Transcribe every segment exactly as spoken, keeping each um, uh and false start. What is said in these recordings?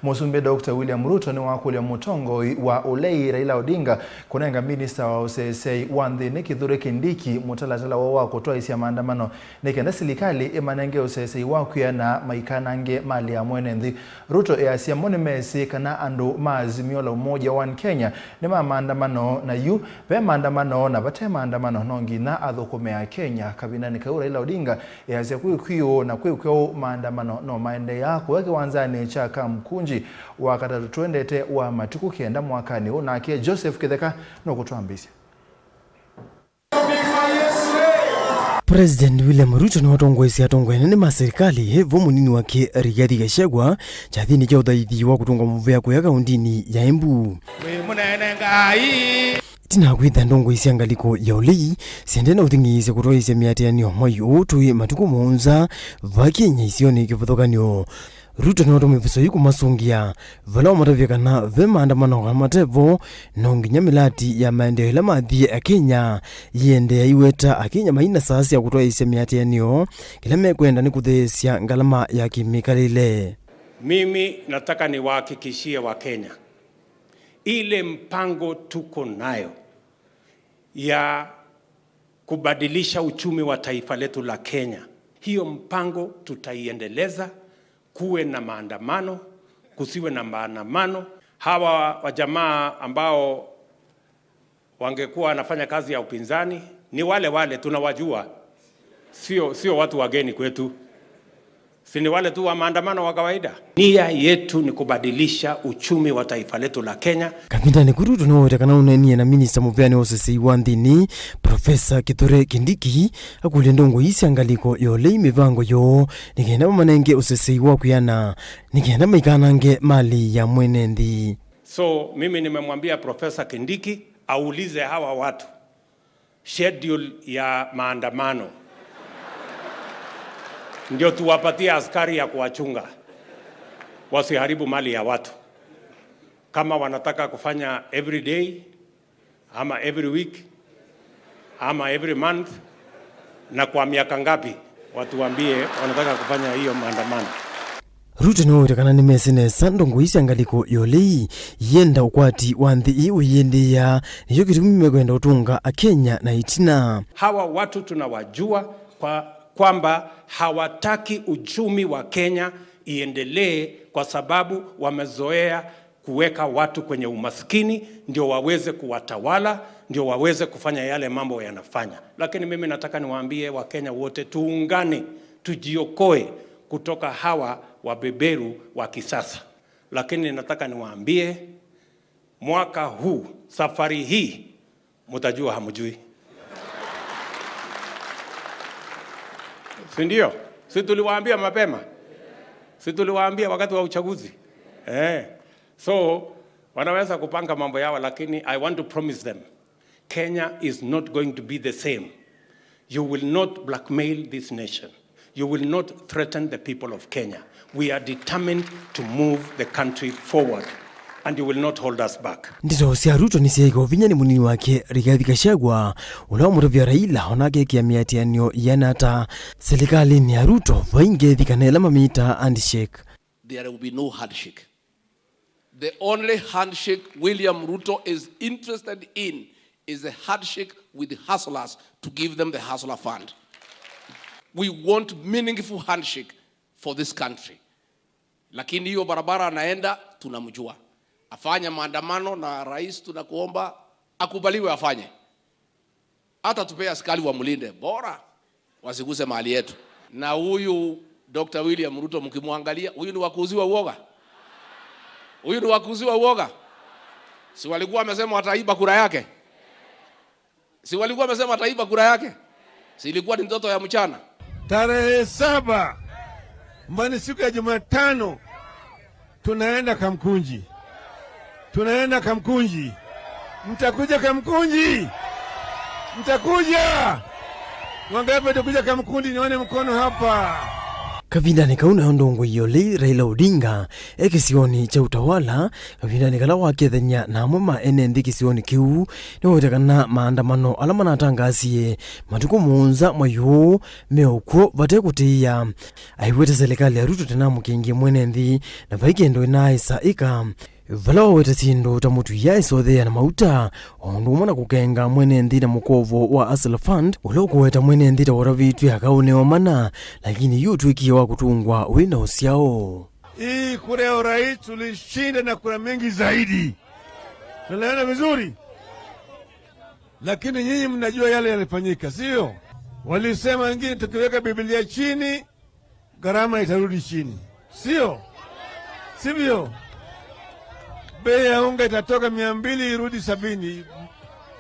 Mũsumbĩ Doctor William Ruto nĩwakũlya mũtongoi wa ũlei Raila Odinga kũnenga minista wa ũseseĩ wa nthĩnĩ Kithure Kindiki mũtalatala woo wa kũtwaĩsya maandamano nĩ kenda silikalĩ ĩmanenge ũseseĩ wa kwĩana maikanange malĩ ya mwene nthĩ. Ruto easya mo nĩmesĩ kana andũ ma Azimio la Umoja One Kenya nĩ ma maandamano, na yu ve maandamano na vate maandamano no nginya athũkũme Akenya. Kavindanĩ kau Raila Odinga easya kwĩ kwĩũ na kwĩ kweũ maandamano no maendeea kũya kĩwanzanĩ kya Kamkunji Wakatatũ tũendete wa matukũ kenda mwakanĩ ũũ. Nake Joseph Kĩtheka nũkũtwambĩĩsya. President William Ruto nĩwatongoesye atongoi anene ma serikali, vo mũnini wake Rigathi Gachagua, kyathĩnĩ kya ũthaithi wa kũtũnga mũvea kũya kaũndĩnĩ ya Embu. Wĩ mũnene Ngai. Ĩtina wa kwĩtha ndongoi sya ngalĩko ya ũlei syendee na ũthing'ĩĩsya kũtwaĩĩsya mĩatĩanĩo mwai ũũ tũĩ matukũ mũonza va Kenya isionĩ kĩvathũkany'o, Ruto nĩwatũmie ĩvuso yĩu kũmasũngĩa, vala wamatavya kana ve maandamano kana mate vo, no nginya mĩlati ya maendeeo ĩla mathiĩ Akenya yĩendee aiweta Akenya mai na saa sya kũtwaĩĩsya mĩatĩanĩo, kĩla mekwenda nĩ kũtheesya ngalama ya kĩmĩkalĩle. Mimi nataka niwahakikishie Wakenya, ile mpango tuko nayo ya kubadilisha uchumi wa taifa letu la Kenya. Hiyo mpango tutaiendeleza, kuwe na maandamano, kusiwe na maandamano. Hawa wajamaa ambao wangekuwa wanafanya kazi ya upinzani ni wale wale tunawajua, sio, sio watu wageni kwetu. Si ni wale tu wa maandamano wa kawaida? Nia yetu ni kubadilisha uchumi wa taifa letu la Kenya. Kavindanĩ kau Ruto nĩwawetie kana ũneenie na minista mũveanĩ wa ũseseĩ wa nthĩnĩ, Profesa Kithure Kindiki, akũlya ndongoi sya ngalĩko ya ũlei mĩvango yoo nĩ kenda mamanenge ũseseĩ wa kwĩana, nĩ kenda maikanange malĩ ya mwene nthĩ. So, mimi nimemwambia Profesa Kindiki aulize hawa watu schedule ya maandamano, ndio tuwapatie askari ya kuwachunga wasiharibu mali ya watu. Kama wanataka kufanya every day ama every week ama every month, na kwa miaka ngapi, watuambie wanataka kufanya hiyo maandamano. Ruto nĩwawetie kana nĩmesĩ nesa ndongoi sya ngalĩko ya ũlei yĩenda ũkwati wa nthĩ ĩĩ ũyĩendea, nĩkyo kĩtumi mekwenda ũtũnga Akenya na ĩtina. Hawa watu tunawajua kwa, kwamba hawataki uchumi wa Kenya iendelee kwa sababu wamezoea kuweka watu kwenye umaskini, ndio waweze kuwatawala, ndio waweze kufanya yale mambo yanafanya. Lakini mimi nataka niwaambie Wakenya wote, tuungane, tujiokoe kutoka hawa wabeberu wa kisasa. Lakini nataka niwaambie, mwaka huu, safari hii, mtajua hamjui. Si ndio? Si tuliwaambia mapema? Si tuliwaambia wakati wa uchaguzi? Eh. So, wanaweza kupanga mambo yao, lakini I want to promise them, Kenya is not going to be the same. You will not blackmail this nation. You will not threaten the people of Kenya. We are determined to move the country forward, and you will not hold us back. Ndeto sya Ruto nĩsyeekĩwa vinya nĩ mũnini wake Rigathi Gachagua, ũla wamũtavya Raila onake ekĩa mĩatĩanĩo yĩana ata, silikalĩnĩ ya Ruto vai ngethi kana ĩla mamĩtaa handshake. There will be no handshake. The only handshake William Ruto is interested in is a handshake with the hustlers to give them the hustler fund. We want meaningful handshake for this country. Lakini hiyo barabara anaenda, tunamjua. Afanya maandamano na rais, tunakuomba akubaliwe afanye. Hata tupea askari wamlinde, bora wasiguse mali yetu. Na huyu Doctor William Ruto mkimwangalia, huyu ni wa kuuziwa uoga? Huyu ni wa kuuziwa uoga? Si walikuwa wamesema wataiba kura yake? Si walikuwa wamesema wataiba kura yake? Si ilikuwa ni ndoto ya mchana? Tarehe saba, ambayo ni siku ya Jumatano, tunaenda Kamkunji. Tunaenda Kamkunji. Mtakuja Kamkunji? Mtakuja? Wangapi watakuja Kamkunji? Nione mkono hapa. Kavindanĩ kau nayo ndongoi ya ũlei Raila Odinga e kĩsionĩ kya Utawala, kavindanĩ kala wakethany'a na amwe ma ene nthĩ kĩsionĩ kĩu, nĩwaweta kana maandamano ala manatangaasie matukũ mũonza mwai ũũ me o kw'o vate kũtĩĩa. Aiweta serikali ya Ruto tena mũkĩngie mwene nthĩ na vai kĩndũ ĩnaaĩsa ĩka. Vala waweta syĩndũ ta mũtwia, ĩsothea na mauta, o ũndũ ũmwe na kũkenga mwene nthĩ na mũkovo wa Hustler Fund, ũla ũkũweta mwene nthĩ ta ũtavĩtw'e akaũnewa mana, lakini yu ũtw'ĩkie wa kũtũngwa wĩ na ũsyao. Hii kura ya urais tulishinda na kura mingi zaidi. Tunaelewana vizuri? Lakini nyinyi mnajua yale yalifanyika, sio? Walisema wengine, tukiweka Biblia chini, gharama itarudi chini, sio? Sivyo? Bei ya unga itatoka mia mbili irudi sabini.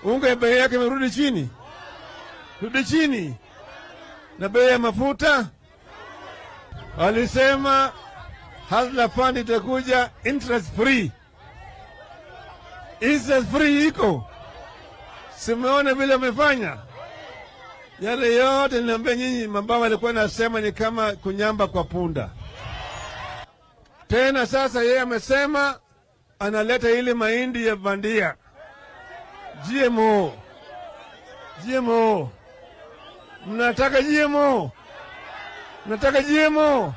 Unga ya bei yake imerudi chini, rudi chini. Na bei ya mafuta, walisema Hustler Fund itakuja interest free. Interest free iko. Simeona vile amefanya. Yale yote niliambia nyinyi, mababa alikuwa anasema ni kama kunyamba kwa punda. Tena sasa yeye amesema analeta ile mahindi ya bandia. G M O. G M O. Mnataka G M O? Mnataka G M O?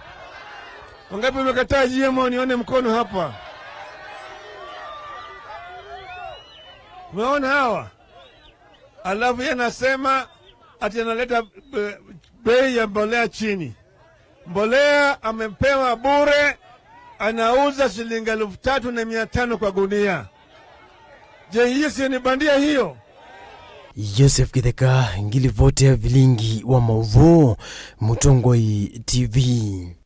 Wangapi wamekataa G M O? Nione mkono hapa. Umeona hawa? Alafu yeye anasema ati analeta be-, bei ya mbolea chini. Mbolea amepewa bure, anauza shilingi elfu tatu na mia tano kwa gunia. Je, hiyo sio ni bandia hiyo? Joseph Kitheka, ngilivoti ya vilingi wa mauvoo, Mũtongoi T V.